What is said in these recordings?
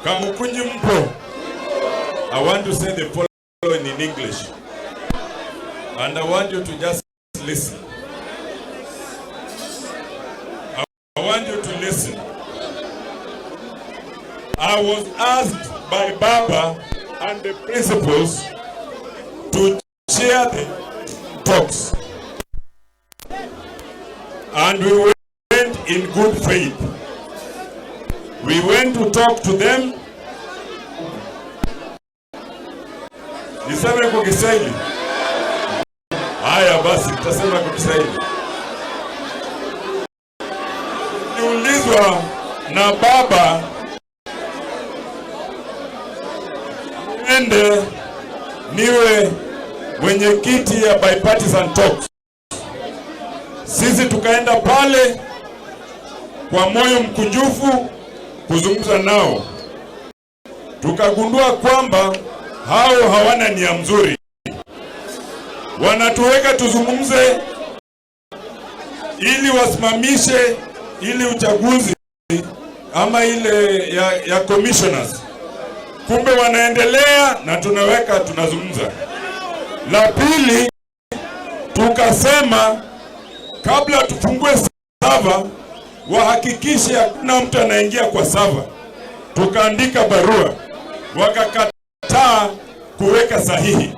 Kamukunji mpo? I want to say the following in English. And I want you to just listen. I want you to listen. I was asked by Baba and the principals to chair the talks. And we went in good faith. We went to talk to them. Niseme kwa Kiswahili? Haya basi, nitasema kwa Kiswahili. Niulizwa na baba ende niwe mwenyekiti ya bipartisan talks. Sisi tukaenda pale kwa moyo mkunjufu kuzungumza nao, tukagundua kwamba hao hawana nia mzuri, wanatuweka tuzungumze ili wasimamishe ili uchaguzi ama ile ya commissioners. Kumbe wanaendelea na tunaweka tunazungumza. La pili, tukasema kabla tufungue server wahakikishe hakuna mtu anaingia kwa server. Tukaandika barua, wakakataa kuweka sahihi.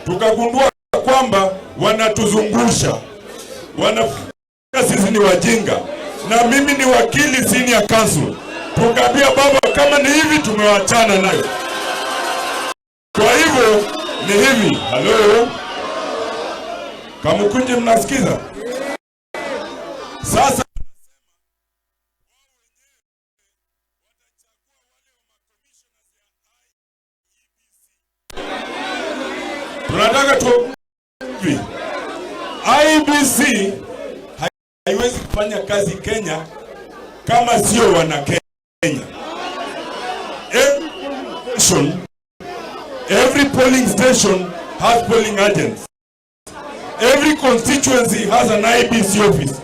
Tukagundua kwamba wanatuzungusha, wanafikiri sisi ni wajinga, na mimi ni wakili senior counsel. Tukaambia baba, kama ni hivi tumewachana nayo. Kwa hivyo ni hivi. Halo Kamukunji, mnasikiza? Sasa tunataka tu hivi. IEBC haiwezi kufanya kazi Kenya kama sio wana Kenya. Every polling station has polling agents. Every constituency has an IEBC office.